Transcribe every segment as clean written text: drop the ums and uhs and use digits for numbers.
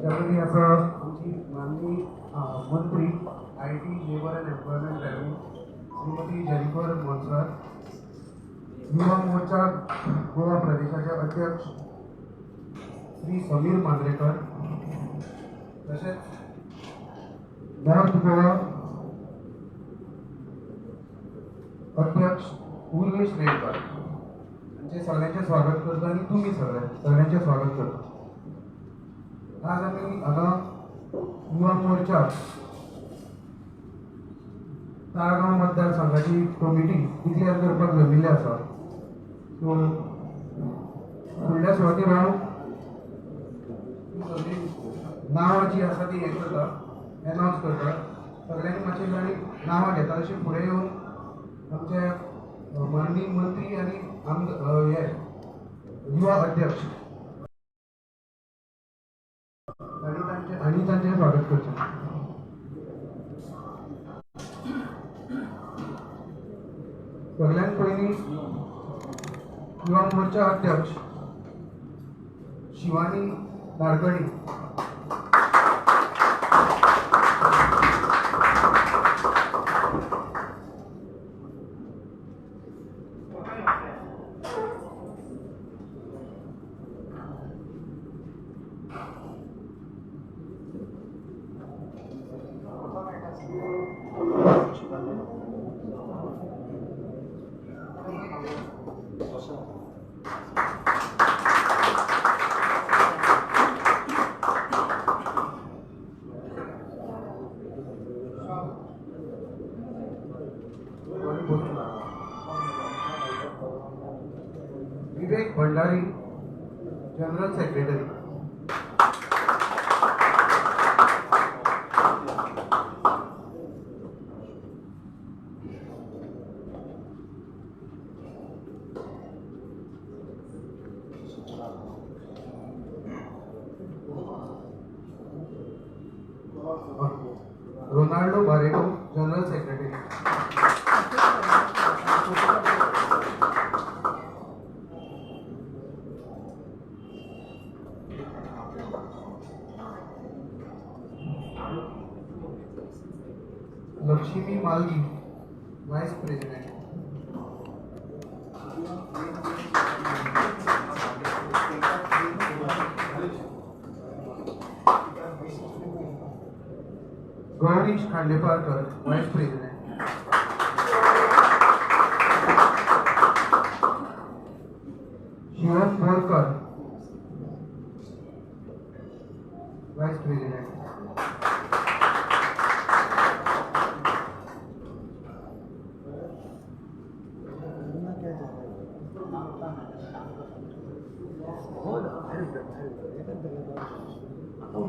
आमच्या कडेन आसा आमची माननीय मंत्री IT labour and employment driving Shrimati Jennifer Monserrate, Yuva Morcha Goa प्रदेशाचे अध्यक्ष श्री समीर मांद्रेकर, तशेंच नॉर्थ गोवा अध्यक्ष उर्वेश रेडकर हांचे सगळ्यांचें स्वागत करता आनी तुमी सगळ्यांचें स्वागत करता. आज आमी हांगा युवा मोर्चा ताळगांव मतदारसंघाची कमिटी डिक्लेअर करपाक जमिल्ले आसा. सो फुडल्या सुवातेर हांव सगळीं नांवां जीं आसा ती हें करता, एनावन्स करता. सगळ्यांनी मातशें जाणी नांवां घेता तशें फुडें येवन आमचे माननीय मंत्री आनी हे युवा अध्यक्ष आनी तांचें स्वागत करचें. सगळ्यांत पयलीं युवा मोर्चा अध्यक्ष Shivani Nadkarni. Vivek Bhandari, general secretary. Ronaldo Barreto, general secretary. Lakshmi Malgi, vice president. Gaurish Khandeparkar, vice president. Shivam Borkar, vice president.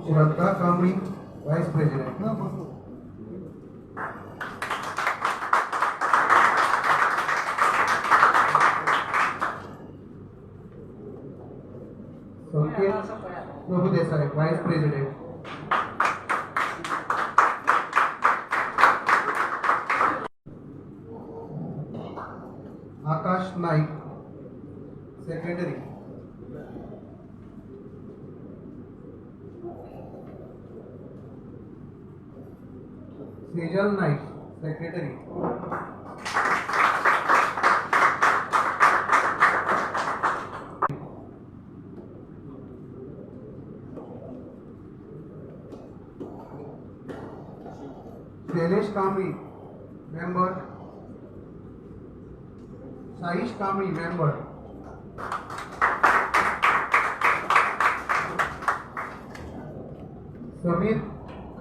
Shraddha Kambli, vice president. Sanket Prabhudesai, vice president. Akash Naik, secretary. Sejal Naik, secretary. Shailesh Kambli, member. Saish Kambli, member. Sameer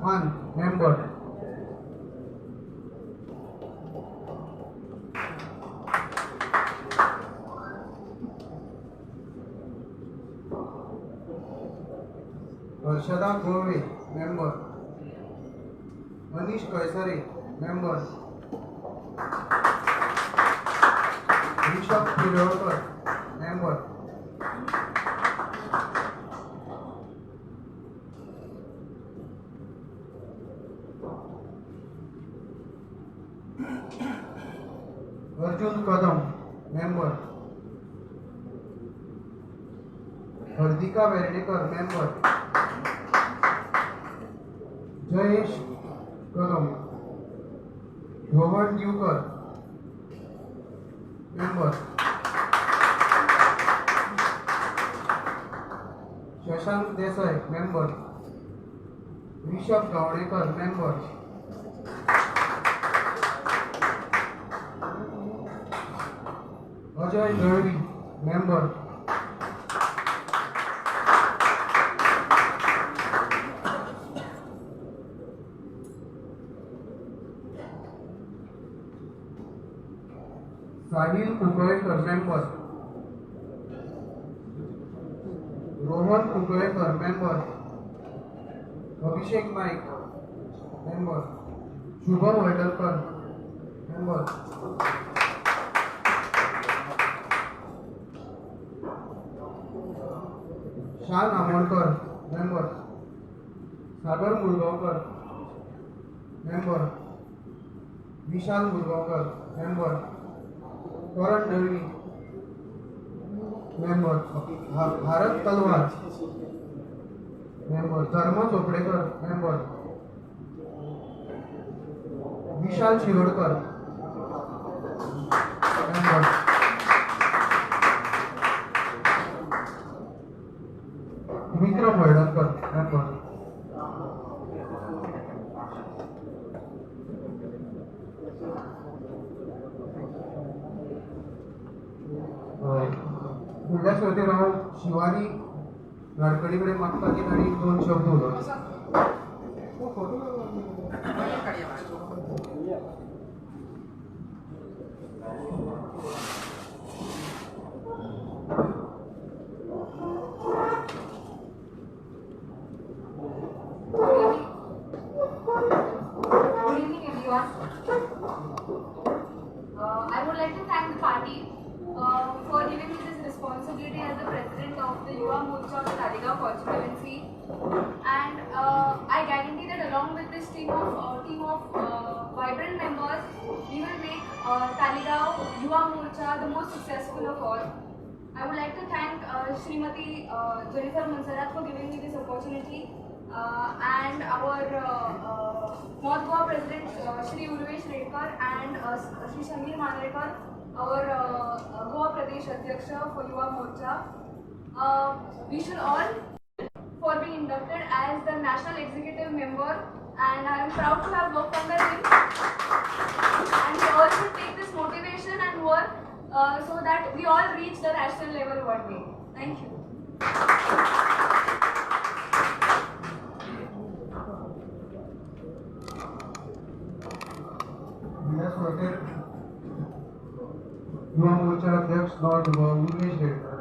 Khan, member. Harshada Golve, member. Manish Kaisare, member. Rishabh Pirolkar, member. Arjun Kadam, member. Hardika Verdekar, member. Jayesh Kadam, Rohan Divkar member, Shashank Desai member, Rishabh Gaonekar member, Ajay Dalvi member, Sahil Kunkalekar member, Rohan Kunkalekar member, Abhishek Naik member, Shubham Haldankar member, Shan Amonkar member, Sagar Murgaonkar member, Vishal Murgaonkar member, Karan Dalvi member, Bharat Talwar member, Dharma Chopdekar member, Vishal Shirodkar member, Vikram Haldankar member. फुडल्या सुवातेर हांव शिवानी नाडकर्णी कडेन मागता की तांणी दोन शब्द उलोवचे. Good evening, everyone. I would like to thank the party for giving me this responsibility as the president of the Yuva Morcha of the Taleigao constituency. And I guarantee that along with this team of vibrant members, we will make Taleigao Yuva Morcha the most successful of all. I would like to thank Srimati Jennifer Monserrate for giving me this opportunity, and our North Goa President Shri Urvesh Redkar and Shri Shamir Manrekar, our Goa Pradesh Adhyaksha for Yuva Morcha. We should all for being inducted as the National Executive Member, and I am proud to have worked under him. And we all should take this motivation and work so that we all reach the national level one day. Thank you. फुडल्या सुवातेर युवा मोर्चा अध्यक्ष north Goa Urvesh Redkar.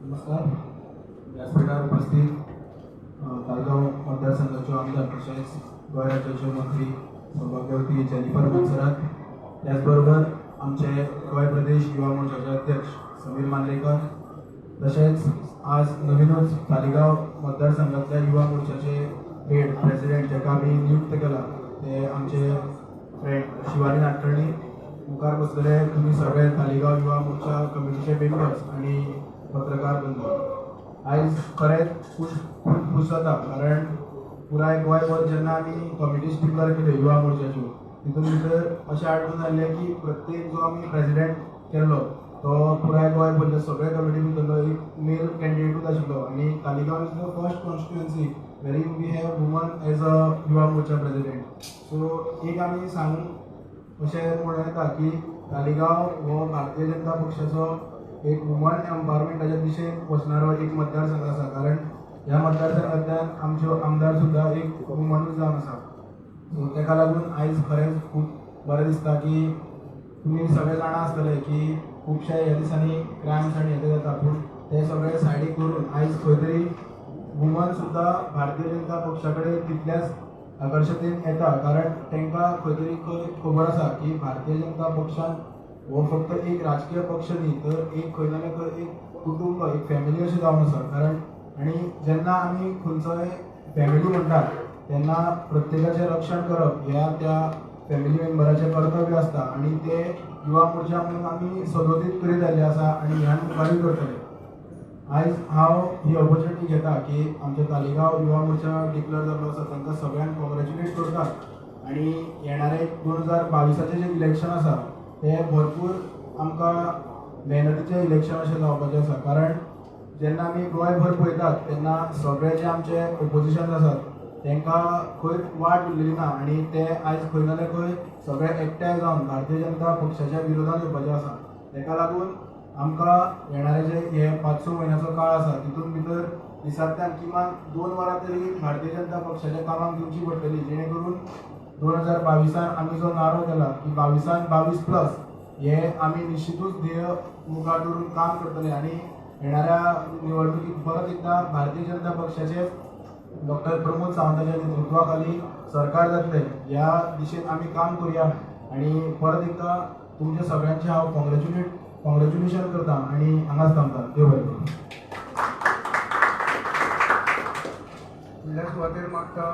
नमस्कार. व्यासपीठार उपस्थित तालगांव मतदारसंघाच्यो आमदार तशेंच गोंय राज्याच्यो मंत्री सौभाग्यवती Jennifer Monserrate, त्याचबरोबर आमचे गोंय प्रदेश युवा मोर्चाचे अध्यक्ष समीर मांद्रेकर, तशेंच आज नवीनूच तालिगांव मतदारसंघातल्या युवा मोर्चाचे हेड प्रेसिडेंट जेका आमी नियुक्त केला ते आमचे फ्रेंड शिवानी नाडकर्णी, मुखार बसलेले तुमी सगळे तालिगांव युवा मोर्चा कमिटीचे मेंबर्स आनी पत्रकार बंधू. आयज खरेंच खूब खूश जाता, कारण पुराय गोंयभर जेन्ना आमी कमिटीज डिक्लेअर केल्यो युवा मोर्चाच्यो, तितून भितर अशें आडून आयलें की प्रत्येक जो आमी प्रेसिडेंट केल्लो तो पुराय गोंय सगळे कमिटी भितरलो एक मेल कॅन्डिडेटूच आशिल्लो. आनी Taleigao is the first constituency wherein we have woman as a Yuva Morcha president. So एक आमी सांगूंक अशें म्हणूं येता की तालिगांव हो भारतीय जनता पक्षाचो एक वुमन एम्पावरमेंटाच्या दिशेन वचणारो एक मतदारसंघ आसा, कारण ह्या मतदारसंघांतल्यान आमच्यो आमदार सुद्दां एक वुमनूच जावन आसा. सो तेका लागून आयज खरेंच खूब बरें दिसता की तुमी सगळे जाणा आसतले की खुबशे ह्या दिसांनी क्रायम्स आनी हें तें जाता, पूण ते सगळे सायडीक करून आयज खंय तरी वुमन सुद्दां भारतीय जनता पक्षा कडेन तितल्याच आकर्शतेन येता, कारण तांकां खंय तरी खंय खबर आसा की भारतीय जनता पक्षान हो फक्त एक राजकीय पक्ष न्ही, तर एक खंय ना खंय एक कुटुंब, एक फॅमिली अशें जावन आसा. कारण आनी जेन्ना आमी खंयचोय फॅमिली म्हणटात तेन्ना प्रत्येकाचें रक्षण करप ह्या त्या फॅमिली मेंबराचें कर्तव्य आसता आनी ते युवा मोर्चा म्हणून आमी सदोदीत करीत आयिल्ले आसा आनी ह्यान मुखारूय करतले. आयज हांव ही ऑपॉर्च्युनिटी घेता की आमचे तालिगांव युवा मोर्चा डिक्लेअर जाल्लो आसा, तांकां सगळ्यांक कॉंग्रेच्युलेट करता आनी येणारे 2022 जें इलेक्शन आसा ते भरपूर आमकां मेहनतीचें इलेक्शन अशें जावपाचें आसा. कारण जेन्ना आमी गोंयभर पळयतात तेन्ना सगळे जे आमचे ओपोजिशन आसात तांकां खंय वाट उरलेली ना आनी ते आयज खंय ना जाल्यार खंय सगळे एकठांय जावन भारतीय जनता पक्षाच्या विरोधात येवपाचे आसा. ताका लागून आमकां येणारे जे हे 5-6 म्हयन्याचो काळ आसा तितून भितर दिसांतल्यान किमान 2 वरां तरी भारतीय जनता पक्षाच्या कामाक दिवची पडटली, जेणे करून 2022 आमी जो नारो केला की 22 22 प्लस हे आमी निश्चितूच ध्येय मुखार दवरून काम करतले आनी येणाऱ्या निवडणुकीत परत एकदा भारतीय जनता पक्षाचे डॉक्टर प्रमोद सावंताच्या नेतृत्वा खाली सरकार जातले ह्या दिशेन आमी काम करूया. आनी परत एकदा तुमच्या सगळ्यांचे हांव कॉंग्रेच्युलेशन करता आनी हांगाच थांबता. देव बरें करूं. फुडल्या सुवातेर मागता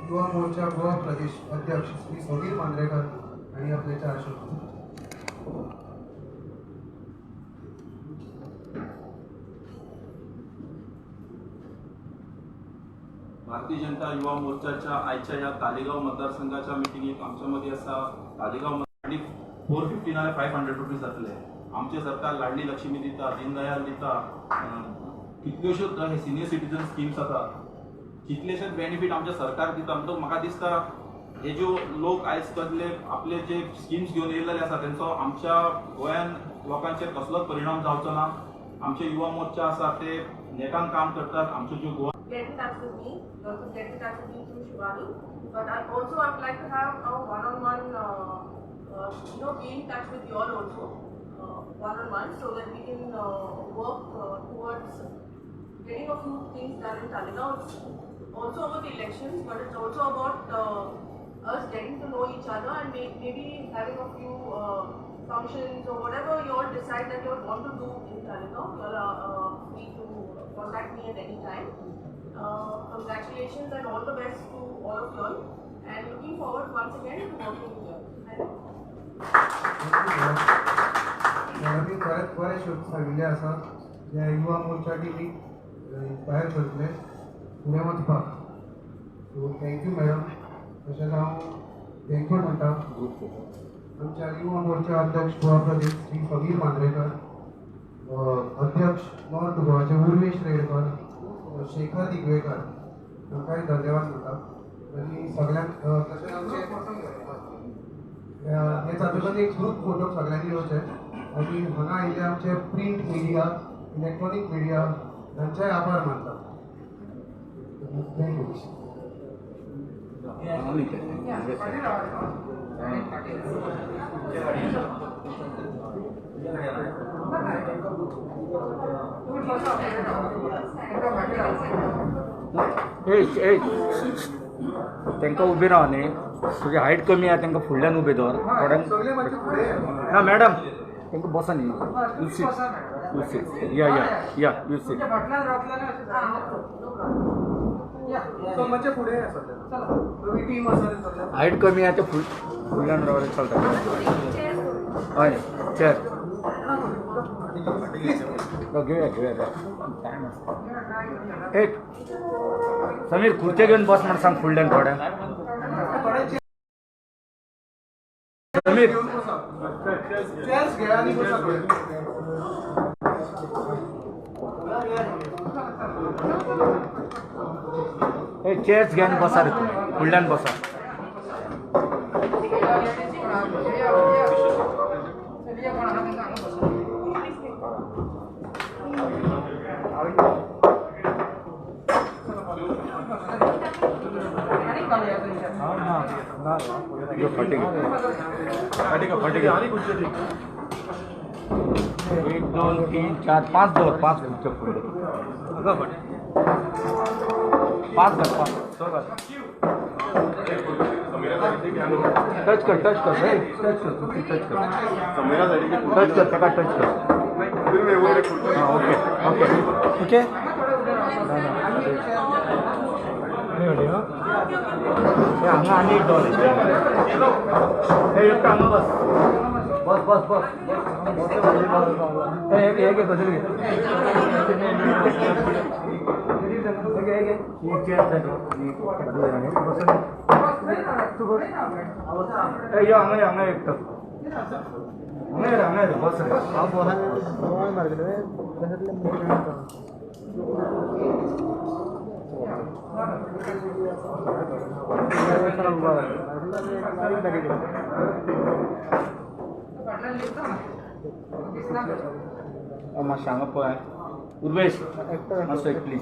युवा मोर्चा गोवा प्रदेश अध्यक्ष श्री समीर मांद्रेकर आनी आपले 4 शब्द. भारतीय जनता युवा मोर्चाच्या आयच्या ह्या तालिगांव मतदारसंघाच्या मिटिंगेक आमच्या मदीं आसा तालिगांव आनी 450 नाल्यार 500 रुपीज जातले. आमचें सरकार लाडली लक्ष्मी दिता, दीनदयाल दिता, कितल्योश्योच हे सिनियर सिटीजन स्किम्स आसा, कितलेशेच बेनिफीट आमचें सरकार दिता. म्हणटकच म्हाका दिसता हे ज्यो लोक आयज कसले आपले जे स्किम्स घेवन येयल्ले आसा तेंचो आमच्या गोंयान लोकांचेर कसलोच परिणाम जावचो ना. आमचे युवा मोर्चा आसा ते नेटान काम करतात. आमच्यो ज्यो Goa get in touch with me. You also get in touch with me through Shivani. But I would like to have a one-on-one, be in touch with you all also, one-on-one, so that we can work towards getting a few things done in Taleigao. It's also about the elections, but it's also about us getting to know each other and maybe having a few functions or whatever you all decide that you all want to do in Taleigao. You all are free to contact me at any time. Congratulations and all the best to all of you all, and looking forward once again to working with you all. Thank you. मॅडमी बरेच बरे शब्द सांगिल्ले आसा जे युवा मोर्चा टिमीक inspire करतले फुडें वचपाक. So thank you madam. तशेंच हांव thank you म्हणटा आमच्या युवा मोर्चा अध्यक्ष गोवा प्रदेश श्री समीर मांद्रेकर, अध्यक्ष नॉर्थ गोवाचे उर्वेश रेडकर, शेखर दिगवेकर हांकांय धन्यवाद म्हणटा. आनी सगळ्यांक तशेंच आमचे हे जातकच एक ग्रूप फोटो सगळ्यांनी येवचे आनी हांगा आयिल्ले आमचे प्रिंट मिडिया, इलेक्ट्रॉनीक मिडिया हांचेय आभार मानता. Thank you. तांकां उबी राव न्ही, तुजी हायट कमी आहा, तांकां फुडल्यान उबे दवर थोड्यांक. ना मॅडम, तांकां बसा न्ही. You sit, you sit, या या या you seat. Height कमी आहा ते फुडल्यान रावल्यार चलता. हय चेर घेवया घेवया टायम आसता. एक समीर खुर्चे घेवन बस म्हण सांग फुडल्यान थोड्यांक. समीर चेअर्स घे आनी बसा रे तुमी फुडल्यान बसा. फाटी फाटी घे. 1 2 3 4 5 दवर, 5 खुर्च्यो फुडले, 5 धर, 5 टच कर, टच कर, टच कर, टच कर, टच कर, ताका टच कर. हां ओके ओके ओके. हे हांगा आनी एक दोन. हे एक हांगा बस बस बस बस. हे हे घे, बसून घे. हे घे, ही चेअर बसून तू बस. हे यो हांगा, हांगा एकटो. हांगा ये, हांगा ये, बस रे. मातशें हांगा पळय उर्वेश, मातसो एक प्लीज.